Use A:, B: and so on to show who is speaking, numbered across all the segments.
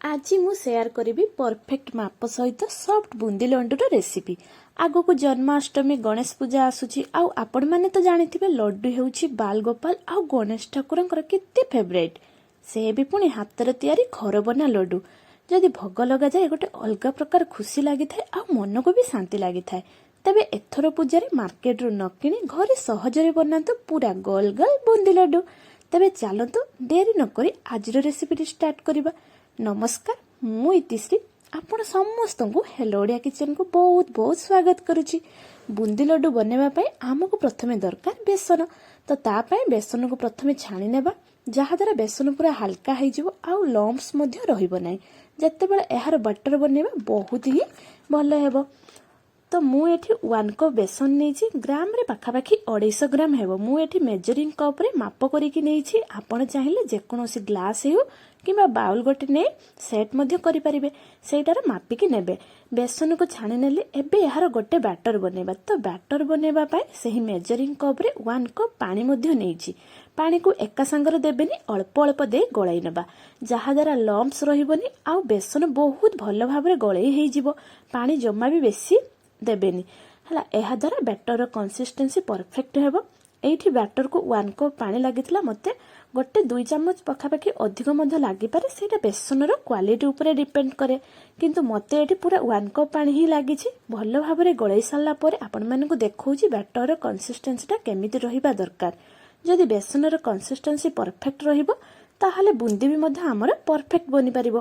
A: ଆଜି ମୁଁ ସେୟାର କରିବି ପରଫେକ୍ଟ ମାପ ସହିତ ସଫ୍ଟ ବୁନ୍ଦି ଲଡୁର ରେସିପି। ଆଗକୁ ଜନ୍ମାଷ୍ଟମୀ, ଗଣେଶ ପୂଜା ଆସୁଛି। ଆଉ ଆପଣମାନେ ତ ଜାଣିଥିବେ, ଲଡୁ ହେଉଛି ବାଲଗୋପାଲ ଆଉ ଗଣେଶ ଠାକୁରଙ୍କର କେତେ ଫେଭରାଇଟ୍। ସେ ବି ପୁଣି ହାତରେ ତିଆରି ଘର ବନା ଲଡୁ ଯଦି ଭୋଗ ଲଗାଯାଏ, ଗୋଟେ ଅଲଗା ପ୍ରକାର ଖୁସି ଲାଗିଥାଏ ଆଉ ମନକୁ ବି ଶାନ୍ତି ଲାଗିଥାଏ। ତେବେ ଏଥର ପୂଜାରେ ମାର୍କେଟରୁ ନ କିଣି ଘରେ ସହଜରେ ବନାନ୍ତୁ ପୁରା ଗୋଲ ଗୋଲ ବୁନ୍ଦି ଲଡୁ। ତେବେ ଚାଲନ୍ତୁ, ଡେରି ନକରି ଆଜିର ରେସିପିଟି ଷ୍ଟାର୍ଟ କରିବା। ନମସ୍କାର, ମୁଁ ଇତିଶ୍ରୀ, ଆପଣ ସମସ୍ତଙ୍କୁ ହେଲୋ ଓଡ଼ିଆ କିଚେନକୁ ବହୁତ ବହୁତ ସ୍ୱାଗତ କରୁଛି। ବୁନ୍ଦି ଲଡୁ ବନେଇବା ପାଇଁ ଆମକୁ ପ୍ରଥମେ ଦରକାର ବେସନ। ତ ତା ପାଇଁ ବେସନକୁ ପ୍ରଥମେ ଛାଣି ନେବା, ଯାହାଦ୍ୱାରା ବେସନ ପୁରା ହାଲକା ହେଇଯିବ ଆଉ ଲମ୍ପସ୍ ମଧ୍ୟ ରହିବ ନାହିଁ। ଯେତେବେଳେ ଏହାର ବଟର ବନେଇବା, ବହୁତ ହିଁ ଭଲ ହେବ। ତ ମୁଁ ଏଠି 1 କପ୍ ବେସନ ନେଇଛି। ଗ୍ରାମରେ ପାଖାପାଖି 250 ଗ୍ରାମ ହେବ। ମୁଁ ଏଠି ମେଜରିଂ କପ୍ରେ ମାପ କରିକି ନେଇଛି। ଆପଣ ଚାହିଁଲେ ଯେକୌଣସି ଗ୍ଲାସ୍ ହେଉ କିମ୍ବା ବାଉଲ୍ ଗୋଟେ ନେଇ ସେଟ୍ ମଧ୍ୟ କରିପାରିବେ, ସେଇଟାର ମାପିକି ନେବେ। ବେସନକୁ ଛାଣି ନେଲି। ଏବେ ଏହାର ଗୋଟେ ବ୍ୟାଟର ବନେଇବା। ତ ବ୍ୟାଟର ବନେଇବା ପାଇଁ ସେହି ମେଜରିଂ କପ୍ରେ 1 କପ୍ ପାଣି ମଧ୍ୟ ନେଇଛି। ପାଣିକୁ ଏକା ସାଙ୍ଗରେ ଦେବେନି, ଅଳ୍ପ ଅଳ୍ପ ଦେଇ ଗୋଳାଇ ନେବା, ଯାହାଦ୍ୱାରା ଲମ୍ପସ୍ ରହିବନି ଆଉ ବେସନ ବହୁତ ଭଲ ଭାବରେ ଗୋଳେଇ ହେଇଯିବ। ପାଣି ଜମା ବି ବେଶୀ ଦେବେନି, ହେଲା। ଏହାଦ୍ୱାରା ବ୍ୟାଟରର କନସିଷ୍ଟେନ୍ସି ପରଫେକ୍ଟ ହେବ। ଏଇଠି ବ୍ୟାଟରକୁ 1 କପ୍ ପାଣି ଲାଗିଥିଲା। ମୋତେ ଗୋଟେ 2 ଚାମଚ ପାଖାପାଖି ଅଧିକ ମଧ୍ୟ ଲାଗିପାରେ, ସେଇଟା ବେସନର କ୍ୱାଲିଟି ଉପରେ ଡିପେଣ୍ଡ କରେ। କିନ୍ତୁ ମୋତେ ଏଠି ପୁରା 1 କପ୍ ପାଣି ହିଁ ଲାଗିଛି। ଭଲ ଭାବରେ ଗୋଳେଇ ସାରିଲା ପରେ ଆପଣମାନଙ୍କୁ ଦେଖାଉଛି ବ୍ୟାଟରର କନସିଷ୍ଟେନ୍ସିଟା କେମିତି ରହିବା ଦରକାର। ଯଦି ବେସନର କନସିଷ୍ଟେନ୍ସି ପରଫେକ୍ଟ ରହିବ, ତାହେଲେ ବୁନ୍ଦି ବି ମଧ୍ୟ ଆମର ପରଫେକ୍ଟ ବନିପାରିବ।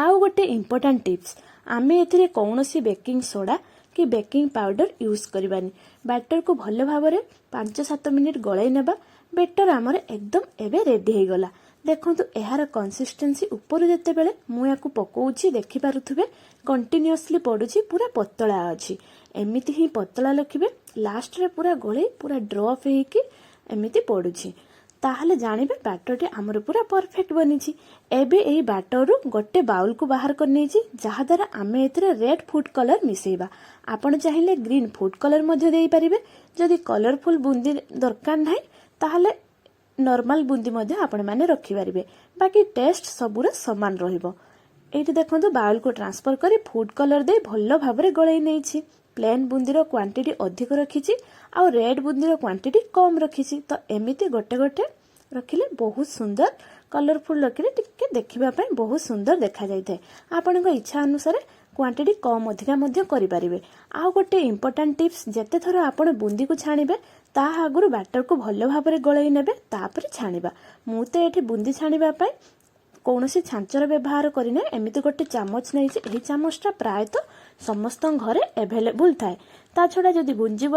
A: ଆଉ ଗୋଟେ ଇମ୍ପୋର୍ଟାଣ୍ଟ ଟିପ୍ସ, ଆମେ ଏଥିରେ କୌଣସି ବେକିଂ ସୋଡ଼ା କି ବେକିଂ ପାଉଡର ୟୁଜ୍ କରିବାନି। ବ୍ୟାଟରକୁ ଭଲ ଭାବରେ 5-7 ମିନିଟ୍ ଗୋଳାଇ ନେବା। ବ୍ୟାଟର ଆମର ଏକଦମ ଏବେ ରେଡି ହେଇଗଲା। ଦେଖନ୍ତୁ, ଏହାର କନସିଷ୍ଟେନ୍ସି ଉପରୁ ଯେତେବେଳେ ମୁଁ ୟାକୁ ପକଉଛି, ଦେଖିପାରୁଥିବେ, କଣ୍ଟିନ୍ୟୁଅସଲି ପଡୁଛି, ପୁରା ପତଳା ଅଛି। ଏମିତି ହିଁ ପତଳା ରଖିବେ। ଲାଷ୍ଟରେ ପୁରା ଗୋଳେଇ ପୁରା ଡ୍ରପ୍ ହେଇକି ଏମିତି ପଡୁଛି, ତାହେଲେ ଜାଣିବେ ବ୍ୟାଟରଟି ଆମର ପୁରା ପରଫେକ୍ଟ ବନିଛି। ଏବେ ଏଇ ବ୍ୟାଟରରୁ ଗୋଟେ ବାଉଲକୁ ବାହାର କରିନେଇଛି, ଯାହାଦ୍ୱାରା ଆମେ ଏଥିରେ ରେଡ୍ ଫୁଡ୍ କଲର ମିଶେଇବା। ଆପଣ ଚାହିଁଲେ ଗ୍ରୀନ୍ ଫୁଡ୍ କଲର ମଧ୍ୟ ଦେଇପାରିବେ। ଯଦି କଲରଫୁଲ୍ ବୁନ୍ଦି ଦରକାର ନାହିଁ, ତାହେଲେ ନର୍ମାଲ ବୁନ୍ଦି ମଧ୍ୟ ଆପଣମାନେ ରଖିପାରିବେ। ବାକି ଟେଷ୍ଟ ସବୁର ସମାନ ରହିବ। ଏଇଠି ଦେଖନ୍ତୁ, ବାଉଲକୁ ଟ୍ରାନ୍ସଫର କରି ଫୁଡ୍ କଲର ଦେଇ ଭଲ ଭାବରେ ଗୋଳେଇ ନେଇଛି। ପ୍ଲେନ୍ ବୁନ୍ଦିର କ୍ୱାଣ୍ଟିଟି ଅଧିକ ରଖିଛି ଆଉ ରେଡ୍ ବୁନ୍ଦିର କ୍ୱାଣ୍ଟିଟି କମ୍ ରଖିଛି। ତ ଏମିତି ଗୋଟେ ଗୋଟେ ରଖିଲେ ବହୁତ ସୁନ୍ଦର, କଲରଫୁଲ୍ ରଖିଲେ ଟିକେ ଦେଖିବା ପାଇଁ ବହୁତ ସୁନ୍ଦର ଦେଖାଯାଇଥାଏ। ଆପଣଙ୍କ ଇଚ୍ଛା ଅନୁସାରେ କ୍ୱାଣ୍ଟିଟି କମ୍ ଅଧିକା ମଧ୍ୟ କରିପାରିବେ। ଆଉ ଗୋଟେ ଇମ୍ପୋର୍ଟାଣ୍ଟ ଟିପ୍ସ, ଯେତେ ଥର ଆପଣ ବୁନ୍ଦିକୁ ଛାଣିବେ, ତାହା ଆଗରୁ ବ୍ୟାଟରକୁ ଭଲ ଭାବରେ ଗୋଳେଇ ନେବେ, ତାପରେ ଛାଣିବା। ମୁଁ ତ ଏଠି ବୁନ୍ଦି ଛାଣିବା ପାଇଁ କୌଣସି ଛାଞ୍ଚର ବ୍ୟବହାର କରିନାହିଁ। ଏମିତି ଗୋଟେ ଚାମଚ ନେଇଛି। ଏହି ଚାମଚଟା ପ୍ରାୟତଃ ସମସ୍ତଙ୍କ ଘରେ ଆଭେଲେବୁଲ୍ ଥାଏ। ତା ଛଡ଼ା ଯଦି ବୁନ୍ଦି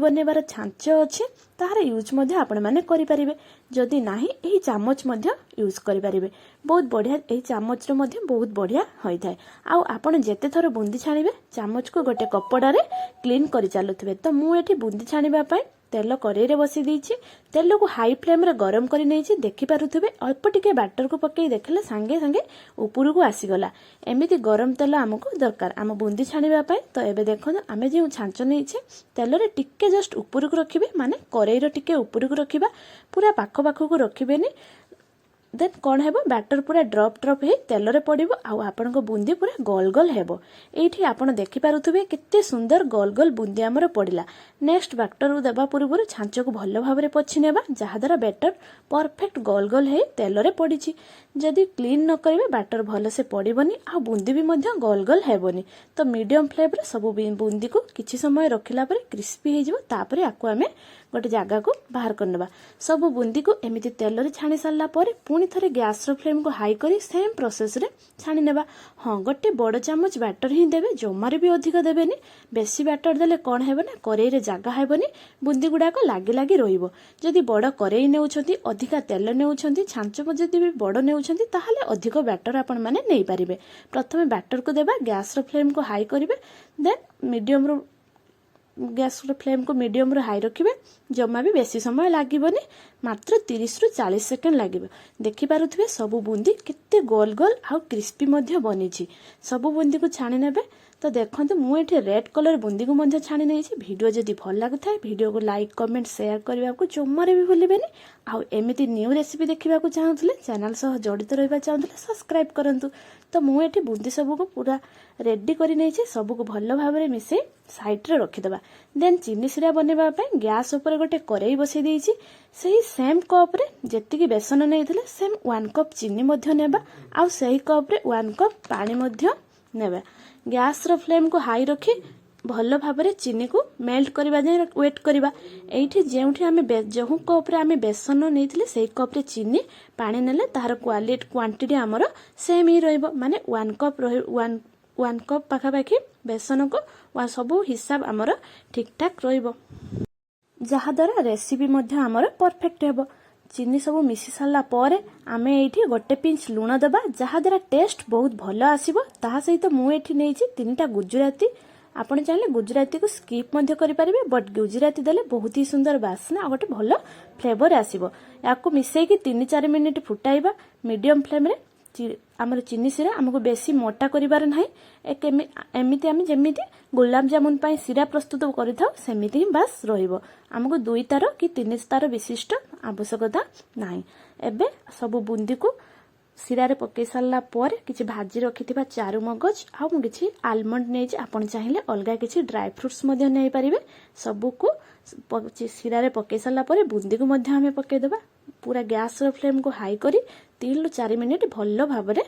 A: ବନେଇବାର ଛାଞ୍ଚ ଅଛି, ତାହାର ୟୁଜ୍ ମଧ୍ୟ ଆପଣମାନେ କରିପାରିବେ। ଯଦି ନାହିଁ, ଏହି ଚାମଚ ମଧ୍ୟ ୟୁଜ୍ କରିପାରିବେ। ବହୁତ ବଢ଼ିଆ, ଏହି ଚାମଚରେ ମଧ୍ୟ ବହୁତ ବଢ଼ିଆ ହୋଇଥାଏ। ଆଉ ଆପଣ ଯେତେ ଥର ବୁନ୍ଦି ଛାଣିବେ, ଚାମଚକୁ ଗୋଟେ କପଡ଼ାରେ କ୍ଲିନ୍ କରି ଚାଲୁଥିବେ। ତ ମୁଁ ଏଠି ବୁନ୍ଦି ଛାଣିବା ପାଇଁ ତେଲ କରେଇରେ ବସି ଦେଇଛି। ତେଲକୁ ହାଇ ଫ୍ଲେମ୍ରେ ଗରମ କରି ନେଇଛି। ଦେଖିପାରୁଥିବେ, ଅଳ୍ପ ଟିକେ ବ୍ୟାଟରକୁ ପକେଇ ଦେଖିଲେ ସାଙ୍ଗେ ସାଙ୍ଗେ ଉପରକୁ ଆସିଗଲା। ଏମିତି ଗରମ ତେଲ ଆମକୁ ଦରକାର ଆମ ବୁନ୍ଦି ଛାଣିବା ପାଇଁ। ତ ଏବେ ଦେଖନ୍ତୁ, ଆମେ ଯେଉଁ ଛାଞ୍ଚ ନେଇଛେ, ତେଲରେ ଟିକେ ଜଷ୍ଟ ଉପରକୁ ରଖିବେ, ମାନେ କରେଇର ଟିକେ ଉପରକୁ ରଖିବା, ପୁରା ପାଖ ପାଖକୁ ରଖିବେନି। ଦେନ୍ କ'ଣ ହେବ? ବ୍ୟାଟର ପୁରା ଡ୍ରପ୍ ଡ୍ରପ୍ ହେଇ ତେଲରେ ପଡ଼ିବ ଆଉ ଆପଣଙ୍କ ବୁନ୍ଦି ପୁରା ଗୋଲ ଗୋଲ ହେବ। ଏଇଠି ଆପଣ ଦେଖିପାରୁଥିବେ, କେତେ ସୁନ୍ଦର ଗୋଲ ଗୋଲ ବୁନ୍ଦି ଆମର ପଡ଼ିଲା। ନେକ୍ସଟ ବ୍ୟାଟରକୁ ଦେବା ପୂର୍ବରୁ ଛାଞ୍ଚକୁ ଭଲ ଭାବରେ ପୋଛି ନେବା, ଯାହାଦ୍ୱାରା ବ୍ୟାଟର ପରଫେକ୍ଟ ଗୋଲ ଗୋଲ ହେଇ ତେଲରେ ପଡ଼ିଛି। ଯଦି କ୍ଲିନ୍ ନ କରିବେ, ବ୍ୟାଟର ଭଲସେ ପଡ଼ିବନି ଆଉ ବୁନ୍ଦି ବି ମଧ୍ୟ ଗୋଲ ଗୋଲ ହେବନି। ତ ମିଡ଼ିୟମ୍ ଫ୍ଲେମ୍ରେ ସବୁ ବୁନ୍ଦିକୁ କିଛି ସମୟ ରଖିଲା ପରେ କ୍ରିସ୍ପି ହେଇଯିବ। ତାପରେ ଆକୁ ଆମେ ଗୋଟେ ଜାଗାକୁ ବାହାର କରିନେବା। ସବୁ ବୁନ୍ଦିକୁ ଏମିତି ତେଲରେ ଛାଣି ସାରିଲା ପରେ ପୁଣି ଥରେ ଗ୍ୟାସର ଫ୍ଲେମ୍କୁ ହାଇ କରି ସେମ୍ ପ୍ରୋସେସରେ ଛାଣି ନେବା। ହଁ, ଗୋଟେ ବଡ଼ ଚାମଚ ବ୍ୟାଟର ହିଁ ଦେବେ, ଜମାରେ ବି ଅଧିକ ଦେବେନି। ବେଶୀ ବ୍ୟାଟର ଦେଲେ କ'ଣ ହେବ ନା, କରେଇରେ ଜାଗା ହେବନି, ବୁନ୍ଦି ଗୁଡ଼ାକ ଲାଗି ଲାଗି ରହିବ। ଯଦି ବଡ଼ କରେଇ ନେଉଛନ୍ତି, ଅଧିକା ତେଲ ନେଉଛନ୍ତି, ଛାଞ୍ଚ ଯଦି ବି ବଡ଼ ନେଉଛନ୍ତି, ତାହେଲେ ଅଧିକ ବ୍ୟାଟର ଆପଣମାନେ ନେଇପାରିବେ। ପ୍ରଥମେ ବ୍ୟାଟରକୁ ଦେବା, ଗ୍ୟାସର ଫ୍ଲେମ୍କୁ ହାଇ କରିବେ, ଦେନ୍ ମିଡ଼ିୟମରୁ ଗ୍ୟାସର ଫ୍ଲେମ୍କୁ ମିଡ଼ିୟମରୁ ହାଇ ରଖିବେ। ଜମା ବି ବେଶୀ ସମୟ ଲାଗିବନି, ମାତ୍ର 30ରୁ 40 ସେକେଣ୍ଡ ଲାଗିବ। ଦେଖିପାରୁଥିବେ, ସବୁ ବୁନ୍ଦି କେତେ ଗୋଲ ଗୋଲ ଆଉ କ୍ରିସ୍ପି ମଧ୍ୟ ବନିଛି। ସବୁ ବୁନ୍ଦିକୁ ଛାଣି ନେବେ। ତ ତ ଦେଖନ୍ତୁ, ମୁଁ ଏଠି ରେଡ୍ କଲର୍ ବୁନ୍ଦିକୁ ମଧ୍ୟ ଛାଣି ନେଇଛି। ଭିଡ଼ିଓ ଯଦି ଭଲ ଲାଗୁଥାଏ, ଭିଡ଼ିଓକୁ ଲାଇକ୍, କମେଣ୍ଟ, ସେୟାର କରିବାକୁ ଜମାରେ ବି ଭୁଲିବେନି। ଆଉ ଏମିତି ନ୍ୟୁ ରେସିପି ଦେଖିବାକୁ ଚାହୁଁଥିଲେ, ଚ୍ୟାନେଲ୍ ସହ ଜଡ଼ିତ ରହିବା ଚାହୁଁଥିଲେ ସବସ୍କ୍ରାଇବ୍ କରନ୍ତୁ। ତ ମୁଁ ଏଠି ବୁନ୍ଦି ସବୁକୁ ପୁରା ରେଡ଼ି କରି ନେଇଛି। ସବୁକୁ ଭଲ ଭାବରେ ମିଶାଇ ସାଇଡ଼୍ରେ ରଖିଦେବା। ଦେନ୍ ଚିନି ଶିରା ବନେଇବା ପାଇଁ ଗ୍ୟାସ୍ ଉପରେ ଗୋଟେ କରେଇ ବସେଇ ଦେଇଛି। ସେହି ସେମ୍ କପ୍ରେ ଯେତିକି ବେସନ ନେଇଥିଲେ, ସେମ୍ 1 କପ୍ ଚିନି ମଧ୍ୟ ନେବା ଆଉ ସେହି କପ୍ରେ 1 କପ୍ ପାଣି ମଧ୍ୟ ନେବା। ଗ୍ୟାସ୍ର ଫ୍ଲେମ୍କୁ ହାଇ ରଖି ଭଲ ଭାବରେ ଚିନିକୁ ମେଲ୍ଟ କରିବା ଯାଏଁ ୱେଟ୍ କରିବା। ଏଇଠି ଯେଉଁଠି ଆମେ ଯେଉଁ କପ୍ରେ ଆମେ ବେସନ ନେଇଥିଲେ, ସେଇ କପ୍ରେ ଚିନି ପାଣି ନେଲେ ତାହାର କ୍ୱାଲିଟି, କ୍ୱାଣ୍ଟିଟି ଆମର ସେମ୍ ହିଁ ରହିବ। ମାନେ 1 କପ୍ ରହି ୱାନ୍ ୱାନ୍ କପ୍ ପାଖାପାଖି ବେସନକୁ ସବୁ ହିସାବ ଆମର ଠିକ୍ଠାକ୍ ରହିବ, ଯାହାଦ୍ୱାରା ରେସିପି ମଧ୍ୟ ଆମର ପରଫେକ୍ଟ ହେବ। ଚିନି ସବୁ ମିଶି ସାରିଲା ପରେ ଆମେ ଏଇଠି ଗୋଟେ ପିଞ୍ଚ ଲୁଣ ଦେବା, ଯାହାଦ୍ୱାରା ଟେଷ୍ଟ ବହୁତ ଭଲ ଆସିବ। ତାହା ସହିତ ମୁଁ ଏଠି ନେଇଛି ତିନିଟା ଗୁଜୁରାତି। ଆପଣ ଚାହିଁଲେ ଗୁଜୁରାତିକୁ ସ୍କିପ୍ ମଧ୍ୟ କରିପାରିବେ, ବଟ୍ ଗୁଜୁରାତି ଦେଲେ ବହୁତ ହି ସୁନ୍ଦର ବାସ୍ନା ଆଉ ଗୋଟେ ଭଲ ଫ୍ଲେଭର ଆସିବ। ୟାକୁ ମିଶେଇକି 3-4 ମିନିଟ୍ ଫୁଟାଇବା ମିଡ଼ିୟମ୍ ଫ୍ଲେମ୍ରେ। ଆମର ଚିନି ଶିରା ଆମକୁ ବେଶୀ ମୋଟା କରିବାର ନାହିଁ। ଏମିତି ଆମେ ଯେମିତି ଗୋଲାପ ଜାମୁନ ପାଇଁ ଶିରା ପ୍ରସ୍ତୁତ କରିଥାଉ, ସେମିତି ହିଁ ବାସ୍ ରହିବ। ଆମକୁ ଦୁଇ ତାର କି ତିନି ତାର ବିଶିଷ୍ଟ ଆବଶ୍ୟକତା ନାହିଁ। ଏବେ ସବୁ ବୁନ୍ଦିକୁ ଶିରାରେ ପକେଇ ସାରିଲା ପରେ କିଛି ଭାଜି ରଖିଥିବା ଚାରୁ ମଗଜ ଆଉ ମୁଁ କିଛି ଆଲମଣ୍ଡ ନେଇଛି। ଆପଣ ଚାହିଁଲେ ଅଲଗା କିଛି ଡ୍ରାଏ ଫ୍ରୁଟ୍ସ ମଧ୍ୟ ନେଇପାରିବେ। ସବୁକୁ ଶିରାରେ ପକେଇ ସାରିଲା ପରେ ବୁନ୍ଦିକୁ ମଧ୍ୟ ଆମେ ପକେଇଦେବା। ପୁରା ଗ୍ୟାସ୍ର ଫ୍ଲେମ୍କୁ ହାଇ କରି 3ରୁ 4 ମିନିଟ୍ ଭଲ ଭାବରେ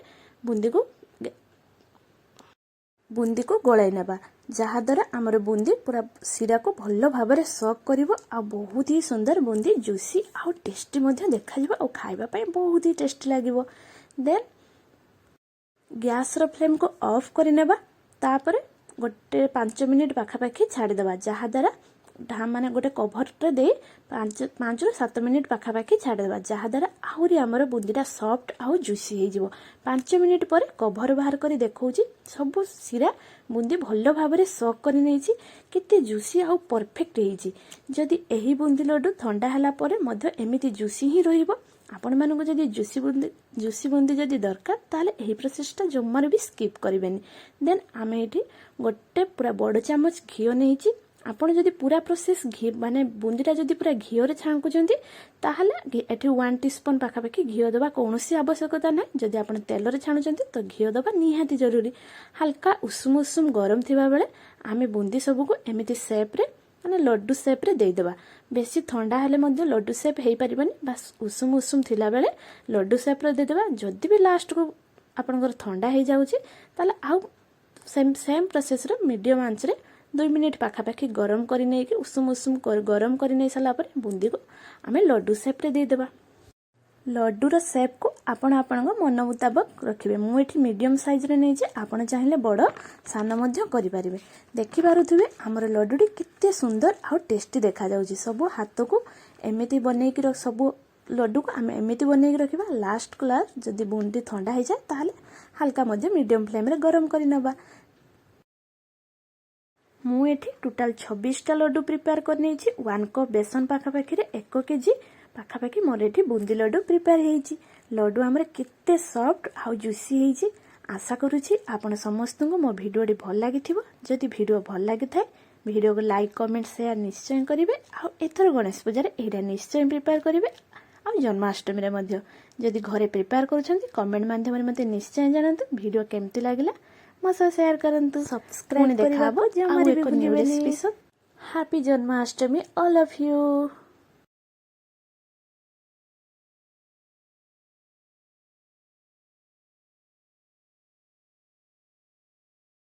A: ବୁନ୍ଦିକୁ ଗୋଳାଇ ନେବା, ଯାହାଦ୍ୱାରା ଆମର ବୁନ୍ଦି ପୁରା ଶିରାକୁ ଭଲ ଭାବରେ ସକ୍ କରିବ ଆଉ ବହୁତ ହି ସୁନ୍ଦର ବୁନ୍ଦି, ଜୁସି ଆଉ ଟେଷ୍ଟି ମଧ୍ୟ ଦେଖାଯିବ ଆଉ ଖାଇବା ପାଇଁ ବହୁତ ହି ଟେଷ୍ଟି ଲାଗିବ। ଦେନ୍ ଗ୍ୟାସ୍ର ଫ୍ଲେମ୍କୁ ଅଫ୍ କରିନେବା। ତାପରେ ଗୋଟେ 5 ମିନିଟ୍ ପାଖାପାଖି ଛାଡ଼ିଦେବା, ଯାହାଦ୍ୱାରା ମାନେ ଗୋଟେ କଭରଟେ ଦେଇ 5ରୁ 7 ମିନିଟ୍ ପାଖାପାଖି ଛାଡ଼ିଦେବା, ଯାହାଦ୍ୱାରା ଆହୁରି ଆମର ବୁନ୍ଦିଟା ସଫ୍ଟ ଆଉ ଜୁସି ହେଇଯିବ। 5 ମିନିଟ୍ ପରେ କଭର ବାହାର କରି ଦେଖାଉଛି, ସବୁ ଶିରା ବୁନ୍ଦି ଭଲ ଭାବରେ ସକ୍ କରି ନେଇଛି। କେତେ ଜୁସି ଆଉ ପରଫେକ୍ଟ ହେଇଛି। ଯଦି ଏହି ବୁନ୍ଦି ଲଡ଼ୁ ଥଣ୍ଡା ହେଲା ପରେ ମଧ୍ୟ ଏମିତି ଜୁସି ହିଁ ରହିବ। ଆପଣମାନଙ୍କୁ ଯଦି ଜୁସି ବୁନ୍ଦି ଯଦି ଦରକାର, ତାହେଲେ ଏହି ପ୍ରୋସେସଟା ଜମାରୁ ବି ସ୍କିପ୍ କରିବେନି। ଦେନ୍ ଆମେ ଏଇଠି ଗୋଟେ ପୁରା ବଡ଼ ଚାମଚ ଘିଅ ନେଇଛି। ଆପଣ ଯଦି ପୁରା ପ୍ରୋସେସ୍ ଘି ମାନେ ବୁନ୍ଦିଟା ଯଦି ପୁରା ଘିଅରେ ଛାଙ୍କୁଛନ୍ତି, ତାହେଲେ ଏଠି 1 ଟିସ୍ପୁନ୍ ପାଖାପାଖି ଘିଅ ଦେବା କୌଣସି ଆବଶ୍ୟକତା ନାହିଁ। ଯଦି ଆପଣ ତେଲରେ ଛାଣୁଛନ୍ତି, ତ ଘିଅ ଦେବା ନିହାତି ଜରୁରୀ। ହାଲକା ଉଷୁମ ଉଷୁମ ଗରମ ଥିବାବେଳେ ଆମେ ବୁନ୍ଦି ସବୁକୁ ଏମିତି ସେପ୍ରେ, ମାନେ ଲଡ଼ୁ ସେପ୍ରେ ଦେଇଦେବା। ବେଶୀ ଥଣ୍ଡା ହେଲେ ମଧ୍ୟ ଲଡ଼ୁ ସେପ୍ ହେଇପାରିବନି। ବାସ୍, ଉଷୁମ ଉଷୁମ ଥିଲାବେଳେ ଲଡ଼ୁ ସେପ୍ରେ ଦେଇଦେବା। ଯଦି ବି ଲାଷ୍ଟକୁ ଆପଣଙ୍କର ଥଣ୍ଡା ହେଇଯାଉଛି, ତାହେଲେ ଆଉ ସେମ୍ ସେମ୍ ପ୍ରୋସେସ୍ରେ ମିଡ଼ିୟମ୍ ଆଞ୍ଚରେ 2 ମିନିଟ୍ ପାଖାପାଖି ଗରମ କରି ନେଇକି, ଉଷୁମ ଉଷୁମ ଗରମ କରି ନେଇ ସାରିଲା ପରେ ବୁନ୍ଦିକୁ ଆମେ ଲଡ଼ୁ ସେପ୍ରେ ଦେଇଦେବା। ଲଡ଼ୁର ସେପ୍କୁ ଆପଣ ଆପଣଙ୍କ ମନ ମୁତାବକ ରଖିବେ। ମୁଁ ଏଠି ମିଡ଼ିୟମ୍ ସାଇଜ୍ରେ ନେଇଛି। ଆପଣ ଚାହିଁଲେ ବଡ଼, ସାନ ମଧ୍ୟ କରିପାରିବେ। ଦେଖିପାରୁଥିବେ, ଆମର ଲଡ଼ୁଟି କେତେ ସୁନ୍ଦର ଆଉ ଟେଷ୍ଟି ଦେଖାଯାଉଛି। ସବୁ ହାତକୁ ଏମିତି ବନେଇକି, ସବୁ ଲଡ଼ୁକୁ ଆମେ ଏମିତି ବନେଇକି ରଖିବା। ଲାଷ୍ଟ ଲାଷ୍ଟ ଯଦି ବୁନ୍ଦି ଥଣ୍ଡା ହେଇଯାଏ, ତାହେଲେ ହାଲକା ମଧ୍ୟ ମିଡ଼ିୟମ୍ ଫ୍ଲେମ୍ରେ ଗରମ କରି ନେବା। ମୁଁ ଏଠି ଟୋଟାଲ୍ 26ଟା ଲଡ଼ୁ ପ୍ରିପେୟାର କରିନେଇଛି। 1 କପ୍ ବେସନ ପାଖାପାଖିରେ 1 କେଜି ପାଖାପାଖି ମୋର ଏଠି ବୁନ୍ଦି ଲଡ଼ୁ ପ୍ରିପେୟାର ହେଇଛି। ଲଡ଼ୁ ଆମର କେତେ ସଫ୍ଟ ଆଉ ଜୁସି ହେଇଛି। ଆଶା କରୁଛି ଆପଣ ସମସ୍ତଙ୍କୁ ମୋ ଭିଡ଼ିଓଟି ଭଲ ଲାଗିଥିବ। ଯଦି ଭିଡ଼ିଓ ଭଲ ଲାଗିଥାଏ, ଭିଡ଼ିଓକୁ ଲାଇକ୍, କମେଣ୍ଟ, ସେୟାର ନିଶ୍ଚୟ କରିବେ। ଆଉ ଏଥର ଗଣେଶ ପୂଜାରେ ଏଇଟା ନିଶ୍ଚୟ ପ୍ରିପେୟାର କରିବେ ଆଉ ଜନ୍ମାଷ୍ଟମୀରେ ମଧ୍ୟ ଯଦି ଘରେ ପ୍ରିପେୟାର କରୁଛନ୍ତି, କମେଣ୍ଟ ମାଧ୍ୟମରେ ମୋତେ ନିଶ୍ଚୟ ଜଣାନ୍ତୁ। ଭିଡ଼ିଓ କେମିତି ଲାଗିଲା ମୋ ସହ ସେୟାର କରନ୍ତୁ।
B: ସବସ୍କ୍ରାଇବ୍
A: ପୁଣି ଦେଖା
B: କରିବାକୁ
A: ହେବ
B: ଜମାରୁ
A: ଆଉ
B: ବି
A: ଏକ new
B: ଭୁଲିବେନି।
A: Recipe. Happy Janmashtami all of you.